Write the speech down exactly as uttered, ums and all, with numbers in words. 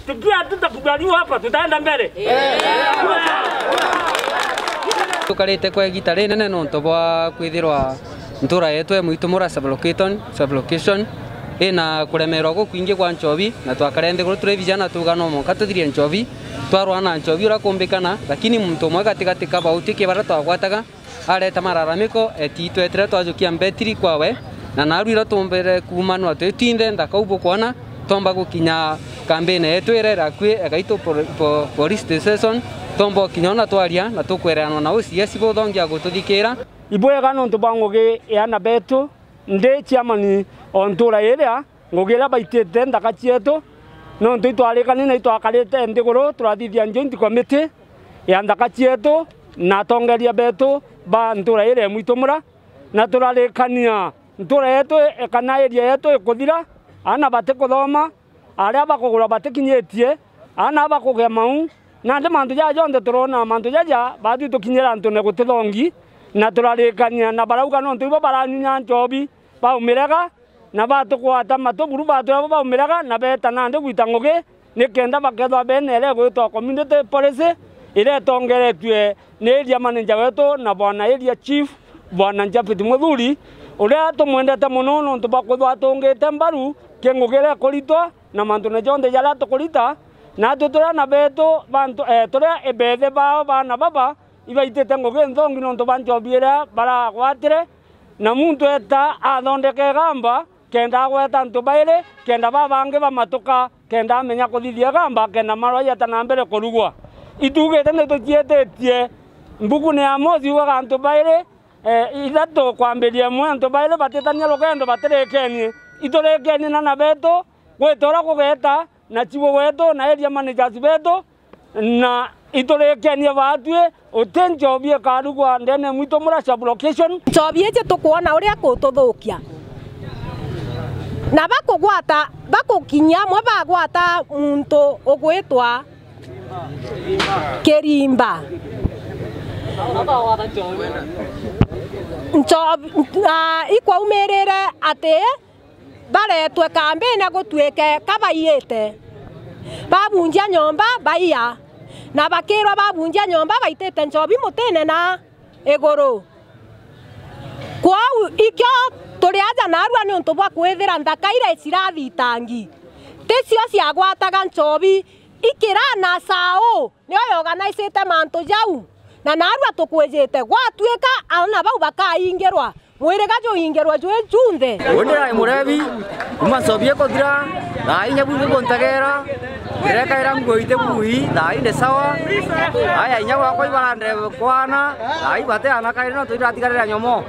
Tukiwa hatutakubaliwa hapa, tutaenda mbele. Tukarite kwa igita rinene nontu bwa kwithirwa ntura yetu e Mwitumura sublocation, sublocation ina kuremerwa gukwingi gwa nchobi, na twakare nthiguru turi vijana tuga no mwanka tuthirie nchobi, twarwa na nchobi uria kumbikana, lakini muntu umwe gatigati ka bauti ki baria twagwataga, areta mararamiko, eti twetire twajukia mbetiri kwawe, na naru iria tumbire kuumanwa twitwinthe nthaka u bukwona, tomba gukinya kambine yetu iria iri akui egaitu po-, po-, police station, tomba ukinya ona twaria na tukwereanwa na O C S buthongia gututhikira. Ibwega nontu bwa ngugi ya ana betu, ndi chairman o ntura iria, ngugi iria baitite nthaka cietu, nontu itwarikani na itwakarite nthiguru turathithia joint committee ya nthaka cietu, na atongeria betu ba ntura iria ya Mwitumura, na turarikania ntura yetu e-, kana area yetu ikuthira, ana batikuthoma, aria bakugura batikinyitie, ana bakugia mau, nandi mantu jaja jonthe turona mantu jaja batwi tukinyira antune gutithongi, na turarikania na barauga nontu ibo baranyunya nchobi baumirega, na batugwata matu buru batwira bo baumiraga na beeta nandi gwita ngugi, nikenda bakethwa bena iria igwitwa community policy, iria itongeretue ni area manager wetu na bwana area chief, bwana Japhet Muthuri, uria tumwendete mono nontu bwa kwithwa atungite mbaru ki ngugi iria ikuritwa na mantune jonthe jaria tukurita, natwi turi ana betu bantu, eh, turi ibethe bao baana baba, ibaitite ngugi nthongi nontu bwa nchobi iria baragwatire, na muntu eeta athondeka igamba, kenda agweta antu bairi, kenda babangi bamatuka, kenda amenya kuthithia igamba, kenda marwa yeta na mbere kurugwa. Itugite ni tucietitie mbukune ya Amosi yugaga antu bairi, eh, ithatu kwambiria imwe, antu bairi batitania rugendo batirikenie. Iturikenie na na betu, gwita uria kugeeta, na chibu wetu, na area managers betu, na iturikenie baatwi, uti nchobi ikarugwa ndene mwitu mura sub location. Nchobi iji tukwona uria ikututhukia. Na bakugwata, bakukinyia amwe bagwata muntu ugwitwa Kirimba. Nchobi, ah, ikwaumirire ati baretwe kambine gutwike ka baiyite. Babunjia nyomba, baiya. Na bakirwa babunjia nyomba, baitite nchobi mutine na iguru. Kwou ikio turi aja narua niuntu bwa kwithira nthaka iria icirathitangi ticio ciagwataga nchobi, ikira na sau nio yorganizite mantu jau, na narua tukwijite. Gwatuika aana bau bakaingirwa, mwiriga juingirwe jwi junthe. Undi ai murebi, kuma nchobi ikuthira, thaa inya bwinthe buntegera, ndekaira nguo iti bui, thaa indi sawa. Aya inya gwakwa ibarande kwana, thaa ibate ana kairi no twiratigarira nyomo.